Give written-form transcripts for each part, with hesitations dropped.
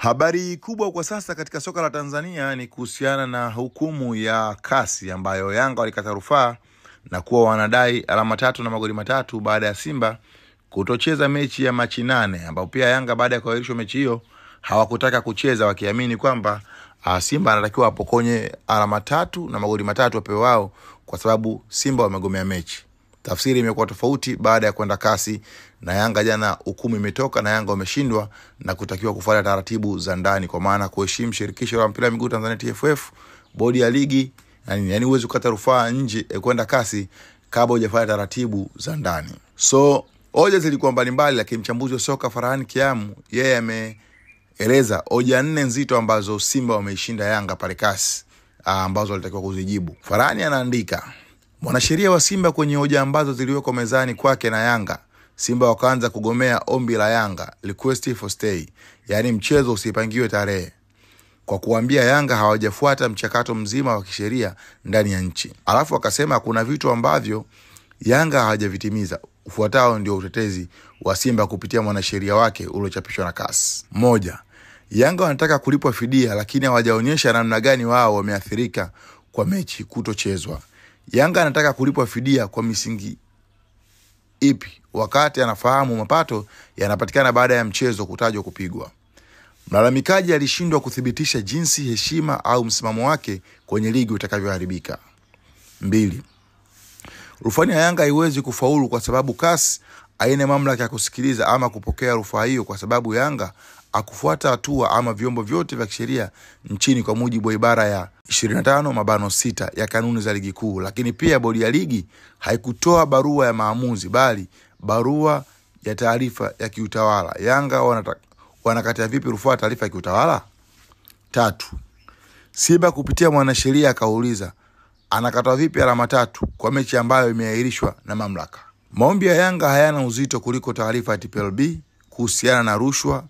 Habari kubwa kwa sasa katika soka la Tanzania ni kuhusiana na hukumu ya kasi ambayo Yanga walikata rufaa na kuwa wanadai alama 3 na magoli 3 baada ya Simba kutocheza mechi ya Machi 8, ambapo pia Yanga baada ya kuahirishwa mechi hiyo hawakutaka kucheza wakiamini kwamba Simba anatakiwa apokonye alama 3 na magoli 3 wapewe wao kwa sababu Simba wamegomea mechi. Tafsiri imekuwa tofauti baada ya kwenda kasi na Yanga jana, hukumu imetoka na Yanga wameshindwa na kutakiwa kufuata taratibu za ndani, kwa maana kuheshimu shirikisho la mpira wa miguu Tanzania TFF, bodi ya ligi, yani huwezi kukata rufaa nje kwenda kasi kabla hujafuata taratibu za ndani. So hoja zilikuwa mbalimbali, lakini mchambuzi wa soka Farhan Kiamu yeye ameeleza hoja 4 nzito ambazo Simba wameishinda Yanga pale kasi ambazo walitakiwa kuzijibu. Farhan anaandika, mwanasheria wa Simba kwenye hoja ambazo ziliwekwa mezani kwake na Yanga, Simba wakaanza kugomea ombi la Yanga, request for stay, yani mchezo usipangiwe tarehe, kwa kuambia Yanga hawajafuata mchakato mzima wa kisheria ndani ya nchi. Alafu akasema kuna vitu ambavyo Yanga hawajavitimiza. Ufuatao ndio utetezi wa Simba kupitia mwanasheria wake uliochapishwa na CAS. 1. Yanga wanataka kulipwa fidia lakini hawajaonyesha namna gani wao wameathirika kwa mechi kutochezwa. Yanga anataka kulipwa fidia kwa misingi ipi wakati anafahamu mapato yanapatikana baada ya mchezo kutajwa kupigwa? Mlalamikaji alishindwa kuthibitisha jinsi heshima au msimamo wake kwenye ligi utakavyoharibika. 2. Rufani ya Yanga haiwezi kufaulu kwa sababu CAS haina mamlaka ya kusikiliza ama kupokea rufaa hiyo, kwa sababu Yanga hakufuata hatua ama vyombo vyote vya kisheria nchini kwa mujibu wa ibara ya 25(6) ya kanuni za ligi kuu. Lakini pia bodi ya ligi haikutoa barua ya maamuzi bali barua ya taarifa ya kiutawala. Yanga wanakataa vipi rufaa taarifa ya kiutawala? 3. Simba kupitia mwanasheria akauliza anakata vipi alama 3 kwa mechi ambayo imeahirishwa na mamlaka? Maombi ya Yanga hayana uzito kuliko taarifa ya TPLB kuhusiana na rushwa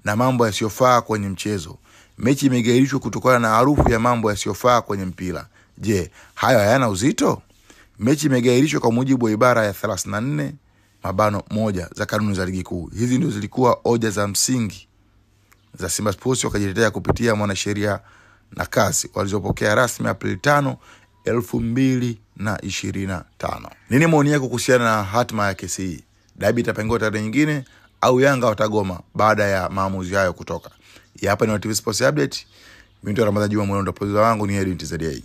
na mambo yasiyofaa kwenye mchezo. Mechi imeahirishwa kutokana na harufu ya mambo yasiyofaa kwenye mpira. Je, hayo hayana uzito? Mechi imeahirishwa kwa mujibu wa ibara ya 34(1) za kanuni za ligi kuu. Hizi ndio zilikuwa hoja za msingi za Simba Sports wakajitetea kupitia mwanasheria na kasi walizopokea rasmi Aprili 5, 2025. Nini maoni yako kuhusiana na hatma ya kesi hii? Dabi itapangiwa tarehe nyingine au Yanga watagoma baada ya maamuzi hayo kutoka? Hapa ni TV Sports Update. Mimi ndo Ramadhani Juma Mwendo, producer wangu ni Edwin TZA.